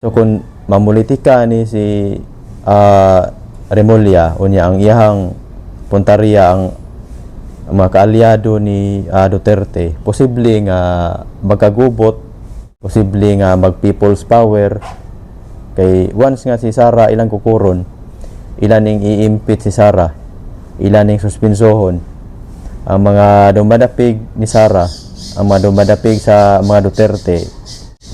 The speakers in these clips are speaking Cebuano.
So kung mamulitika ni si Remulla, unya ang iyahang puntarya ang mga kaalyado ni Duterte, posible nga magkagubot, posible nga mag people's power, kay once nga si Sara ilang kukuron, ilan ning i-impeach si Sara, ilan ning suspinsohon ang mga dumadapig ni Sara, ang mga dumadapig sa mga Duterte,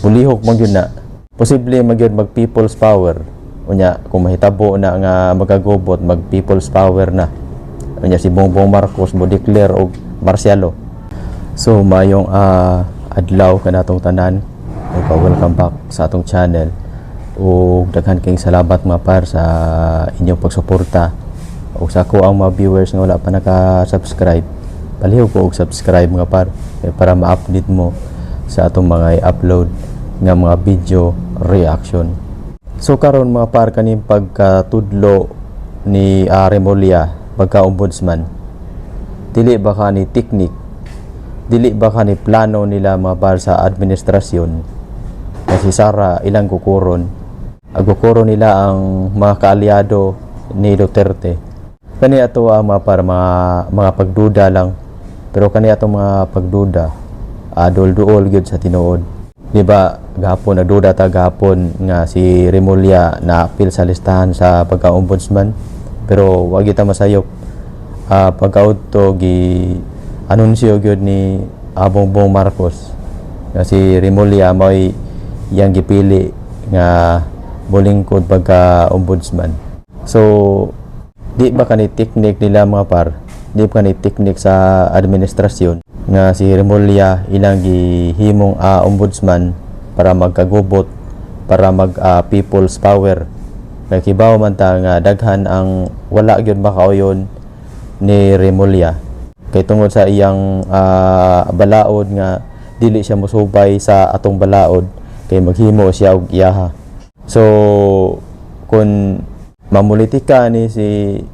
mulihok man gyud na. Posible man gyud mag people's power. Unya kung mahitabo na nga magkagubot, mag people's power na. Unya si Bongbong Marcos mo declare og martial law. So mayong adlaw kanatong tanan ug welcome back sa atong channel ug daghan kayong salamat, mga par, sa inyong pagsuporta ug sa ako ang mga viewers nga wala pa naka-subscribe, palihog ko og subscribe, mga par, kay para ma-update mo sa atong mga i-upload nga mga video reaction. So karon, mga par, kaning pagkatudlo ni Remulla pagka ombudsman, dili ba ka ni technique, dili ba ka ni plano nila, mga par, sa administrasyon nga si Sara ilang kukuron, ang kukuron nila ang mga kaalyado ni Duterte? Kani ato ang mga par, mga pagduda lang, pero kani atong mga pagduda, duol-duol gyud sa tinuod, di ba? Gahapon nagduda ta gahapon nga si Remulla na apil sa listahan sa pagka-ombudsman, pero wag kita masayop, pagkaudto gi anunsyo gyud ni Bongbong Marcos nga si Remulla mao'y iyang gipili nga molingkod pagka ombudsman. So di ba kani technique nila, mga par? Di ba kani technique sa administrasyon nga si Remulla ilang gihimong ombudsman para magkagubot, para mag people's power? Kay kibaw man ta nga daghan ang wala gyud makauyon ni Remulla kay tungod sa iyang balaod nga dili siya mosubay sa atong balaod kay maghimo siya og iyaha. So kung mamulitika ni si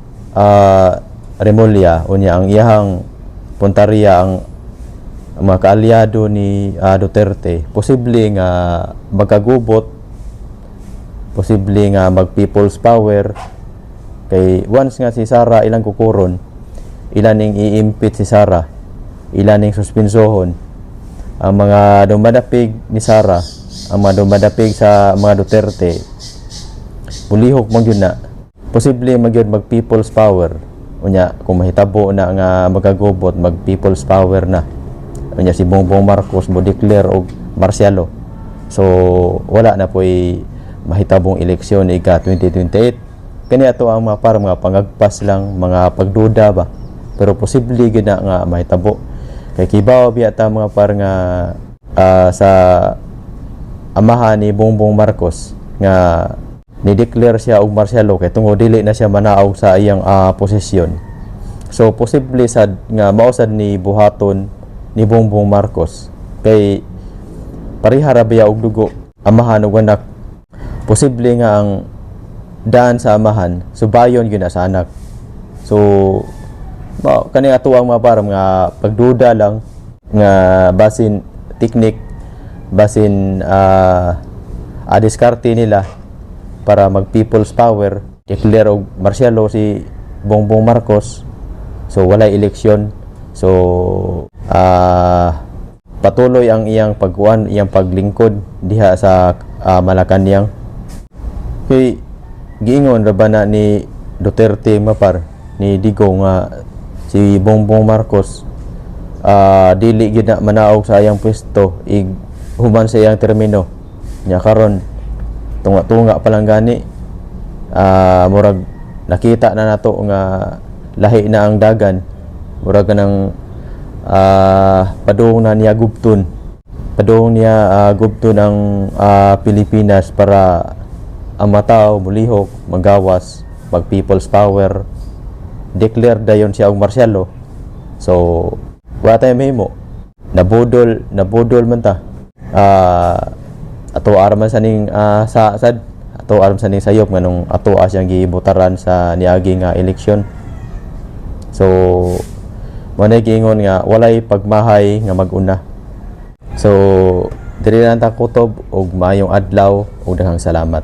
Remulla, unya ang iyahang puntarya ang mga kaalyado ni Duterte, posible nga magkagubot, posible nga mag people's power, kay once nga si Sara ilang kukuron, ilan ning i-impeach si Sara, ilan ning suspinsohon ang mga dumadapig ni Sara, ang mga dumadapig sa mga Duterte, mulihok man gyud na. Posible man gyud mag people's power. Unya kung mahitabo na nga magkagubot, mag people's power na. Unya si Bongbong Marcos mo declare og martial law. So wala na po'y mahitabong eleksyon ika 2028. Kani ato ang mga para mga pangagpas lang, mga pagduda ba, pero posible gyud na nga mahitabo kay kibaw biya ta, mga par, nga sa amahan ni Bongbong Marcos nga ni-declare siya og martial law kay tungod dili na siya manaog sa iyang posisyon. So posible sad nga mao sad ni buhaton ni Bongbong Marcos kay pareha ra biya og dugo amahan ug anak. Posible nga ang daan sa amahan subayon gyud na sa anak. So mao kani ato ang mga parang mga pagduda lang nga basin technique, basin diskarte nila para mag people's power, declare og martial law si Bongbong Marcos, so walay eleksyon, so patuloy ang iyang pagkuan, iyang paglingkod diha sa Malacanang. Kay giingon ra ba na ni Duterte, mapar, ni Digo, nga si Bongbong Marcos dili gyud na manaog sa iyang pwesto ig human sa iyang termino. Nya karon tunga-tunga pa lang gani, murag nakita na nato nga lahi na ang dagan, murag kanang padung na niya gubton, padung niya gubton ang Pilipinas para ang mga tao mulihok, magawas, mag people's power, declare dayon siya og martial law. So wala tayo mahimo, nabudol, nabudol man ta. Ato araman sa ning sa sad ato aram sa ning sayop nganong ato siyang gibutaran sa niagi nga eleksyon. So mo na giingon nga walay pagmahay nga maguna. So Diri lang ta kutob ug maayong adlaw ug daghang salamat.